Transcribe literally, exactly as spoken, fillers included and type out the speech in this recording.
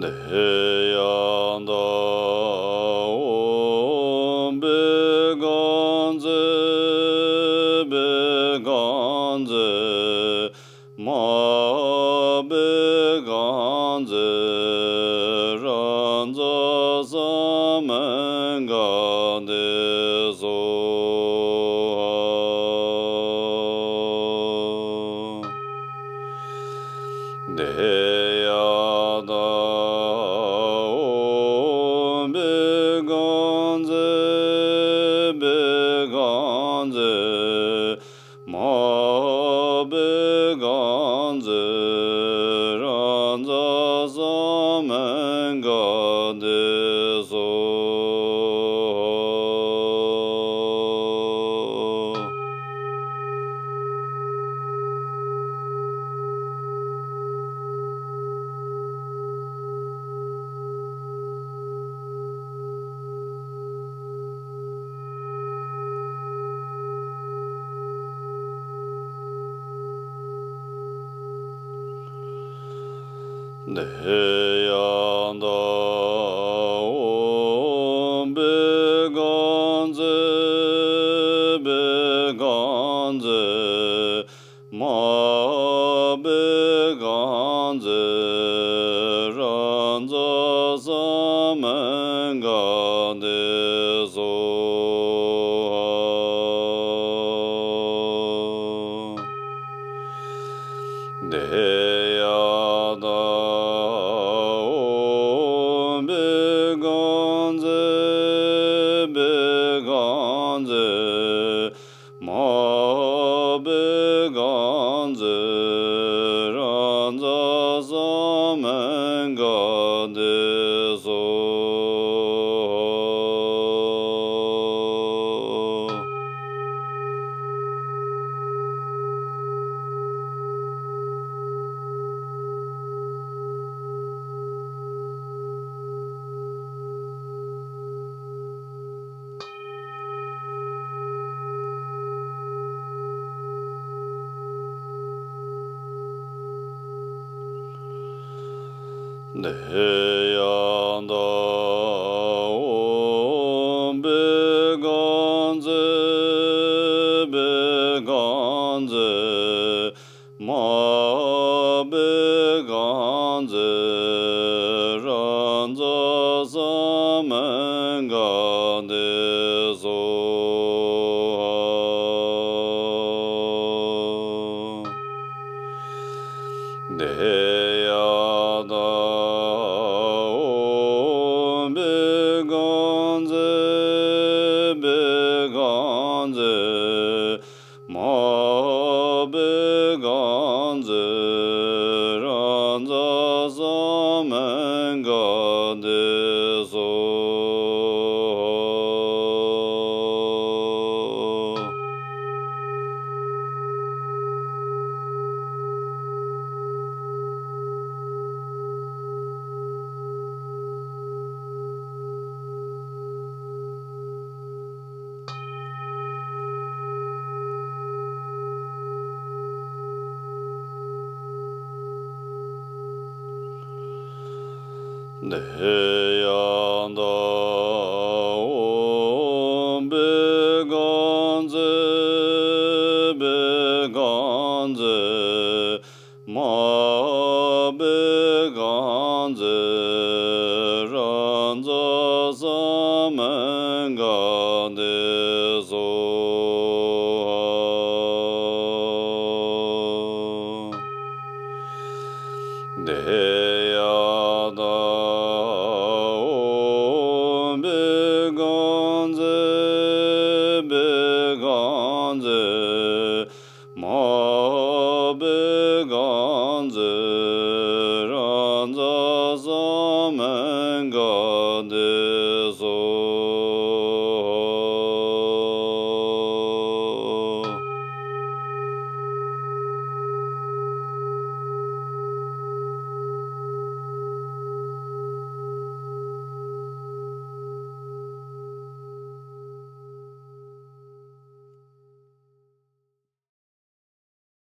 དེ་ཡང་དག་ཨོཾ་བི་ཀོ་ཙི་བི་ཀོ་ཙི་མ་བི་ཀོ་ཙི་རཱ་ཛ་ས་མུདྒ་ཏེ་སྭཱ་ཧཱ། དེ་ཡང་དག་ཨོཾ་བི་ཀོ་ཙི་བི་ཀོ་ཙི་མ་བི་ཀོ་ཙི་རཱ་ཛ་ས་མུདྒ་ཏེ་སྭཱ་ཧཱ། དེ་ཡང་དག་ཨོཾ་བི་ཀོ་ཙི་བི་ཀོ་ཙི་མ་བི་ཀོ་ཙི་རཱ་ཛ་ས་མུདྒ་ཏེ་སྭཱ་ཧཱ། དེ་ཡང་དག་ཨོཾ་བི་ཀོ་ཙི་བི་ཀོ་ཙི་མ་བི་ཀོ་ཙི་རཱ་ཛ་ས་མུདྒ་ཏེ་སྭཱ་ཧཱ། དེ་ཡང་དག་ཨོཾ་བི་ཀོ་ཙི་བི་ཀོ་ཙི་མ་བི་ཀོ་ཙི་རཱ་ཛ་ས་མུདྒ་ཏེ་སྭཱ་ཧཱ། དེ་ཡང་དག་ཨོཾ་བི་ཀོ་ཙི་བི་ཀོ་ཙི་མ་བི་ཀོ་ཙི་རཱ་ཛ་ས་མུདྒ་ཏེ་སྭཱ་ཧཱ། དེ་ཡང་དག་ཨོཾ་བི་ཀོ་ཙི་བི་ཀོ་ཙི་མ་བི་ཀོ་ཙི་རཱ་ཛ་ས་མུདྒ་ཏེ་སྭཱ་